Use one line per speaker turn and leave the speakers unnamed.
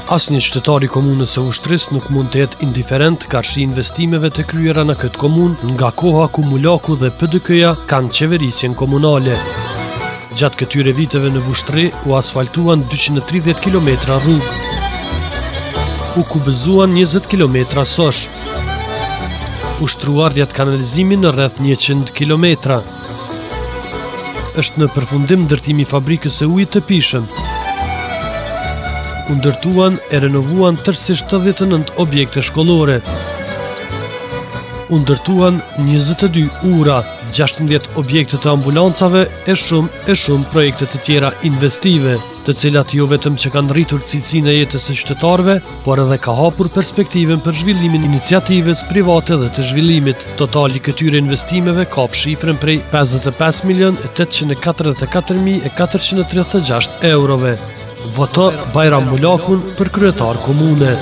Asnjë qytetar i komunës së Vushtrrisë nuk mund të jetë indiferent karshi investimeve të kryera në këtë komunë nga koha ku Mulaku dhe PDK-ja kanë qeverisjen komunale. Gjatë këtyre viteve në Vushtrri u asfaltuan 230 kilometra rrugë. U kubëzuan 20 kilometra sosh. U shtrua rrjet kanalizimi në rreth 100 kilometra. Është në përfundim ndërtimi i fabrikës së ujit të pijshëm. U ndërtuan e renovuan tërësisht 89 objekte shkollore. U ndërtuan 22 ura, 16 objekte të ambulancave e shumë e shumë projekte të tjera investive, të cilat jo vetëm që kanë rritur cilësinë e jetës së qytetarëve, por edhe ka hapur perspektivën për zhvillimin e iniciativës private dhe të zhvillimit. Totali i këtyre investimeve kap shifrën prej 55 milion e 844 mijë e 436 eurove. Voto Bajram Mulakun për kryetar komune.